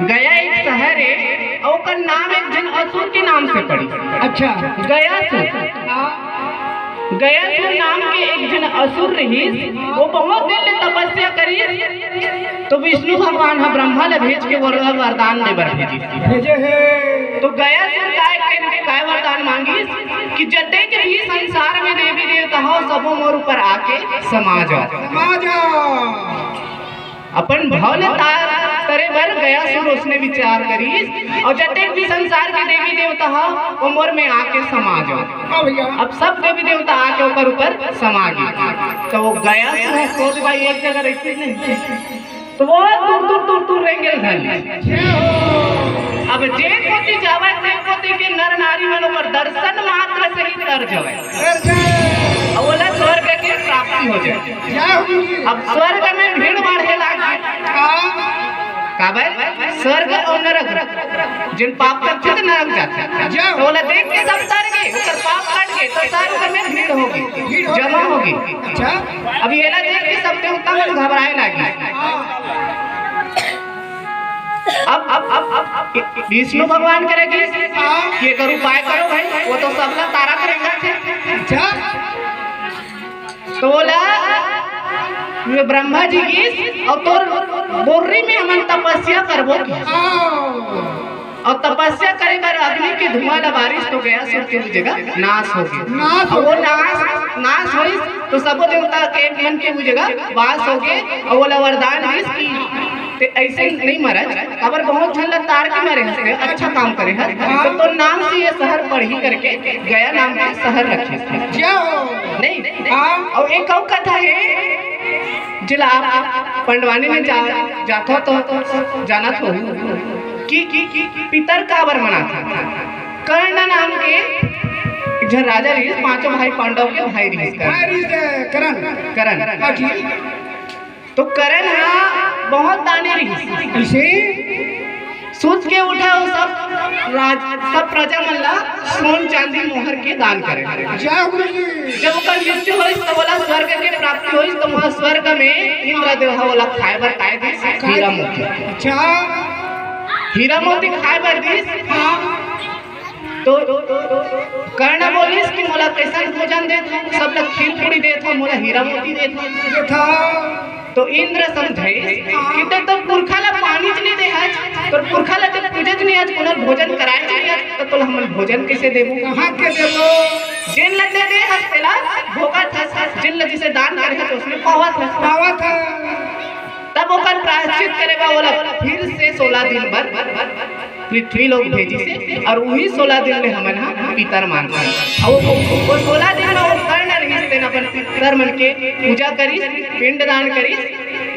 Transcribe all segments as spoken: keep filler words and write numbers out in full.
गया एक शहर हे, अउ ओकर नाम एक झन असुर के नाम से पड़िस। अच्छा। गयासुर। हाँ। गयासुर नाम के एक झन असुर रहिस, वो बहुत दिन ले तपस्या करिस, तो विष्णु भगवान ह ब्रह्मा ल भेज के ओला वरदान दे बर भेजिस। भेजे हे। तो गयासुर काय, काय वरदान मांगिस कि जतेक भी संसार में देवी देवता हो, सबो मोर ऊपर आके समा जाओ। समा जाओ। अपन भाव ले तार करे बर गयासुर उसने विचार करिस, अउ जतेक भी संसार के देवी देवता ह, वो मोर में आके समा जाओ। हाँ भैया। अब सब देवी देवता आके ओकर ऊपर समा गे। तो वो गयासुर ह, सोच भाई, एक जगह रहितिस नहीं, तो वो दूर दूर दूर दूर रेंगे धर ले। अब जे कोती जावय, ते कोती के नर नारी मन ओकर दर्शन मात्र से ही तर जावय। अउ ओला स्वर्ग के प्राप्ति हो जाए। जय हो गुरुजी। अब स्वर्ग में भीड़ बढ़े लागे। हाँ। काबर? स्वर्ग अउ नरक, जेन पाप करथे त नरक जाथे। जय हो। तो ओला देख के सब तर गे, ओकर पाप कट गे, तो स्वर्ग में भीड़ होगे, भीड़ होगे। जमा होगे। अच्छा। अब एला देख के सब देवता मन घबराए लागे। हाँ। अब, अब, अब, अब, अब विष्णु भगवान करे कि, हाँ। कि एकर उपाय करो भाई, वो तो सब ला तारा के रेंगथे। अच्छा। तो बोला, ये ब्रह्मा जी की, अउ तोर बोर्री में हमन तपस्या करबो कि। हाँ। अउ तपस्या करे बर अग्नि के धुआं ला बारिस तो गयासुर के वो जगह नाश हो गे। नाश हो अउ वो गे। नाश, नाश होइस तो सबो देवता के मन के वो जगह वास हो गे। अउ ओला वरदान दिस कि ते अइसे नहीं मरस, काबर बहुत झन ला तार के मरे हस, अच्छा काम करे हस, तो तोर नाम से ये शहर पड़ही करके गया नाम के शहर रखे। क्या हो? नहीं। हाँ। अउ एक अउ कथा हे, जेला आप पंडवानी में जा, जाथो तो जानत हो कि, कि, कि पितर काबर मनाथे। कर्ण नाम के एक झन राजा रहिस, पांचों भाई पांडव के भाई रहिस कर्ण। भाई रहिस, कर्ण। कर्ण। हाँ जी। तो करण ह बहुत दानी रहिस। कइसे? सुत के उठय, वो सब राज-, सब प्रजा मन ला सोन चांदी मोहर के दान करे। जय हो गुरु जी। जब ओकर मृत्यु होइस, त ओला स्वर्ग के प्राप्ति होइस, त वहाँ स्वर्ग में इंद्रदेव ह ओला खाए बर काय दिस? हीरा मोती। अच्छा। हीरा मोती खाए बर दिस। हाँ। तो कर्ण बोलिस कि मोला कइसन भोजन देत हो, सब ला खीर पूरी देत हो, मोला हीरा मोती देत हो। देत हो। तो इंद्र समझाइस कि ते तो पुरखा ला पानीच नइ दे हस, तोर पुरखा ला ते पूजेच नइ हस, कोनो भोजन कराएच नइ हस, त तोला हमन भोजन कइसे देबो? कहाँ के देबो? जेन ला ते दे हस, तेला भोगत हस, जेन ला जइसे दान करे हस, ओइसने पावत हस। पावत हस। तब ओकर प्रायश्चित करे बर ओला फिर से सोलह दिन बर पृथ्वी लोक भेजिस हे, अउ उही सोलह दिन में हमन ह पितर मानथन। अउ वो, वो सोलह दिन में वो कर्ण रहिस, तेन अपन पितर मन के पूजा करिस, पिंडदान करिस,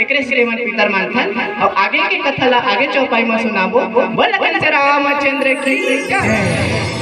एकरे से हमन पितर मानथन। अउ आगे के कथा ला आगे चौपाई में सुनाबो। बोल लखन से रामचंद्र की जय।